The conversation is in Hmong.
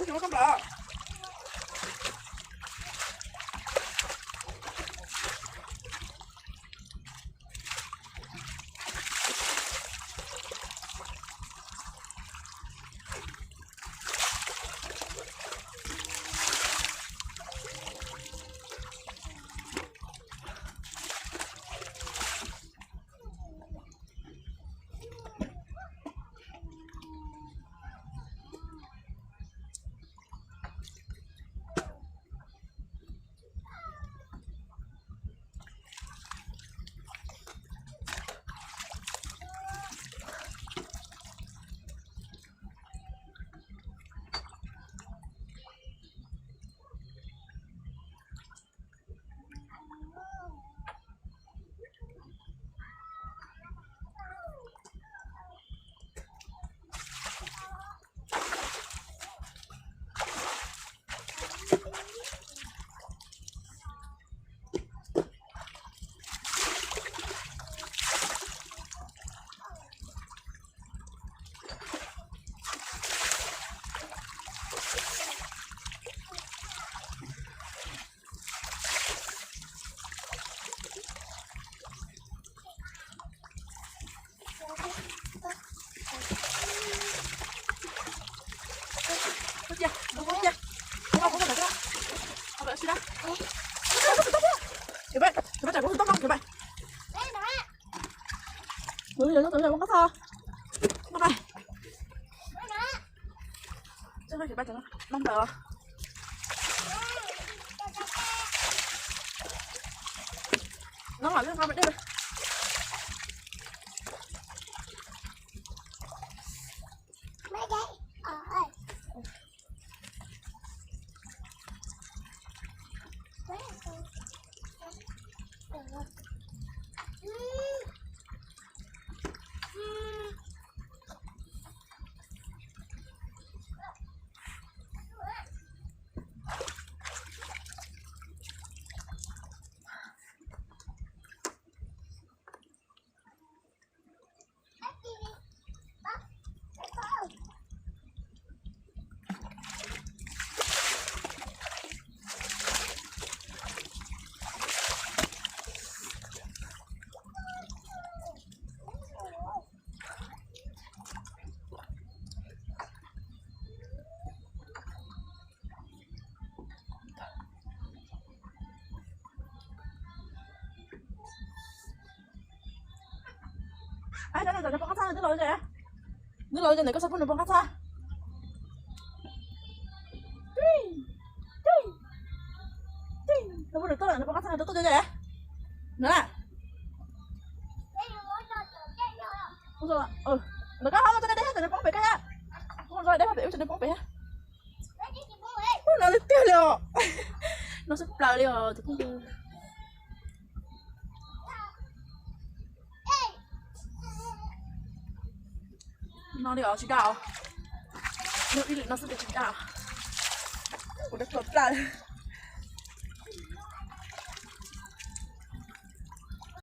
Cov koj nplawm. Nws los ces nws koj txhob pub nws poob qab txhab. Nws poob qab txhab, nws tuaj tuaj cov ces. Nws na. Ntawm koj ho tso dej thiab, nws poob pem koj thiab. Tso dej pem, tso nws poob pem thiab. Ub, no tiag tiag li os. No sab plaws li os tus phooj ywg. No li os tsis dag os. No ib lwm no xwb ces tsis dag. Kuv dab tuag plaj.